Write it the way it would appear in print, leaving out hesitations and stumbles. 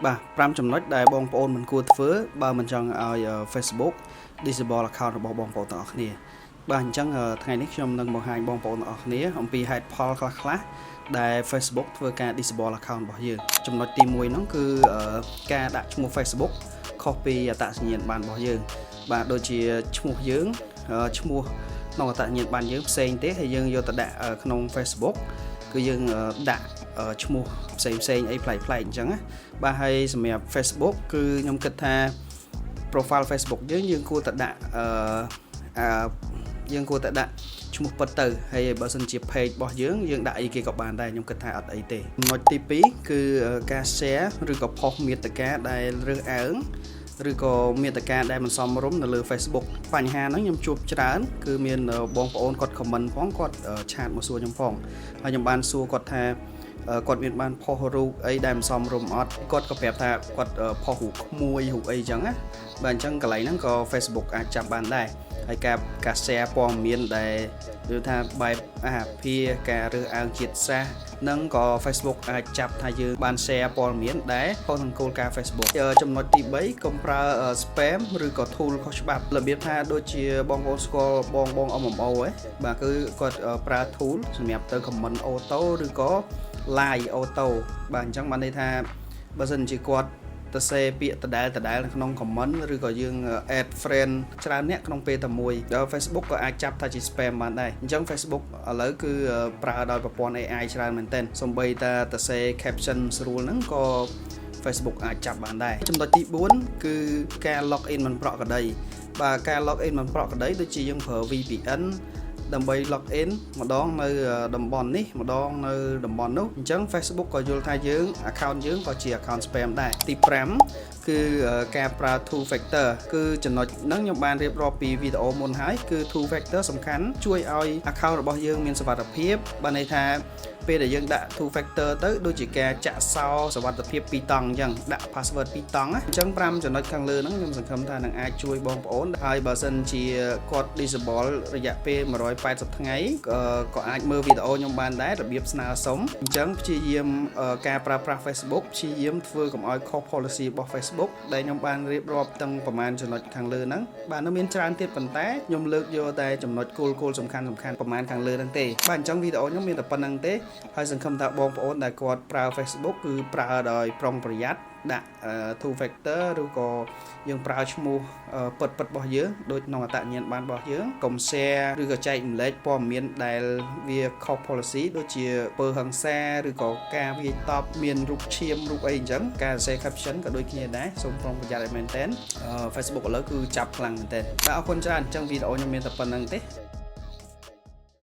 បាទ5ចំណុចដែលបងប្អូនមិនគួរធ្វើបើមិនចង់ឲ្យ Facebook disable account របស់បងប្អូនទាំងអស់គ្នាបាទអញ្ចឹងថ្ងៃនេះខ្ញុំនឹងបង្ហាញបងប្អូនទាំងអស់គ្នាអំពីហេតុផលខ្លះៗដែល Facebook ធ្វើការ disable account របស់យើងចំណុចទី1ហ្នឹងគឺការដាក់ឈ្មោះ Facebook ខុសពីអត្តសញ្ញាណប័ណ្ណរបស់យើង បាទដូចជាឈ្មោះយើងឈ្មោះក្នុងអត្តសញ្ញាណប័ណ្ណយើងផ្សេងទេហើយយើងយកទៅដាក់ក្នុង Facebook គឺយើងដាក់ឈ្មោះផ្សេងផ្សេងអីប្លែកៗអញ្ចឹងណាបាទហើយសម្រាប់ Facebook គឺខ្ញុំគិតថា profile Facebook យើងយើងគួរតែដាក់អឺយើងគួរតែដាក់ឈ្មោះពិតទៅហើយបើសិនជា page របស់យើងយើងដាក់អីគេក៏បានដែរខ្ញុំគិតថាអត់អីទេចំណុចទី2គឺការ share ឬក៏ post មាតិកាដែលរើសអើងឬក៏មាតិកាដែលមិនសមរម្យនៅលើ Facebook បញ្ហាហ្នឹងខ្ញុំជួបច្រើនគឺមានបងប្អូនគាត់ comment ផងគាត់ chat មកសួរខ្ញុំផងហើយខ្ញុំបានសួរគាត់ថាគាត់មានបាន post រូបអីដែលមិនសមរម្យអត់គាត់ក៏ប្រាប់ថាគាត់ post រូបក្មួយរូបអីចឹងណាបាទអញ្ចឹងកន្លែងហ្នឹងក៏ Facebook អាចចាប់បានដែរហើយការ share ព័ត៌មានដែលដូចថាបែបអាហាភាការរើសអើងជាតិសាសន៍នឹងក៏ Facebook អាចចាប់ថាយើងបាន share ព័ត៌មានដែលខុសនឹងគោលការណ៍ Facebook ចំណុចទី3កុំប្រើ spam ឬក៏ tool ខុសច្បាប់របៀបថាដូចជាបងប្អូនស្គាល់បងបង MMO ហ៎បាទគឺគាត់ប្រើ tool សម្រាប់ទៅ comment auto ឬក៏ like auto បាទអញ្ចឹងបានន័យថាបើសិនជាគាត់ទៅសេពាក្យដដែលដដែលនៅក្នុង comment ឬក៏យើង add friend ច្រើនអ្នកក្នុងពេលតែមួយដល់ Facebook ក៏អាចចាប់ថាជា spam បានដែរអញ្ចឹង Facebook ឥឡូវគឺប្រើដោយប្រព័ន្ធ AI ច្រើនមែនទែនសូម្បីតែទៅសេ caption ស្រួលហ្នឹងក៏ Facebook អាចចាប់បានដែរចំណុចទី4គឺការ log in មិនប្រក្រតីបាទការ log in មិនប្រក្រតីដូចជាយើងប្រើ VPN ដើម្បី log in ម្ដងនៅតំបន់នេះម្ដងនៅតំបន់នោះអញ្ចឹង Facebook ក៏យល់ថាយើង account យើងក៏ជា account spam ដែរទី5គឺការប្រើ two factor គឺចំណុចហ្នឹងខ្ញុំបានរៀបរាប់ពីវីដេអូមុនហើយគឺ two factor សំខាន់ជួយឲ្យ account របស់យើងមានសុវត្ថិភាពបានន័យថាពេលដែលយើងដាក់ two factor ទៅដូចជាការចាក់សោសុវត្ថិភាព2តង់អញ្ចឹងដាក់ password 2តង់ណាអញ្ចឹង5ចំណុចខាងលើហ្នឹងខ្ញុំសង្ឃឹមថានឹងអាចជួយបងប្អូនហើយបើសិនជាគាត់ disable រយៈពេល180ថ្ងៃក៏អាចមើលវីដេអូខ្ញុំបានដែររបៀបស្នើសុំអញ្ចឹងព្យាយាមការប្រើប្រាស់ Facebook ព្យាយាមធ្វើកុំឲ្យខុស policy របស់ Facebook ដែលខ្ញុំបានរៀបរាប់ទាំងប្រហែលចំណុចខាងលើហ្នឹងបាទនៅមានច្រើនទៀតប៉ុន្តែខ្ញុំលើកយកតែចំណុចគោលគោលសំខាន់សំខាន់ប្រហែលខាងលើហ្នឹងទេបាទអញ្ចឹងវីដេអូខ្ញុំមានតែប៉ុណ្ណឹងទេហើយសង្ឃឹមថាបងប្អូនដែលគាត់ប្រើ Facebook គឺប្រើដោយប្រុងប្រយ័ត្នដាក់ two factor ឬក៏យើងប្រើឈ្មោះពិតពិតរបស់យើងដូចក្នុងអត្តញ្ញាណប័ណ្ណរបស់យើងកុំ share ឬក៏ចែករំលែកព័ត៌មានដែលវាខុស policy ដូចជាអំពើហិង្សាឬក៏ការវាយតប់មានរូបឈាមរូបអីអញ្ចឹងការសរសេរ caption ក៏ដូចគ្នាដែរសូមប្រុងប្រយ័ត្នឲ្យមែនទែន Facebook ឥឡូវគឺចាប់ខ្លាំងមែនទែនបាទអរគុណច្រើនអញ្ចឹងវីដេអូខ្ញុំមានតែប៉ុណ្ណឹងទេ។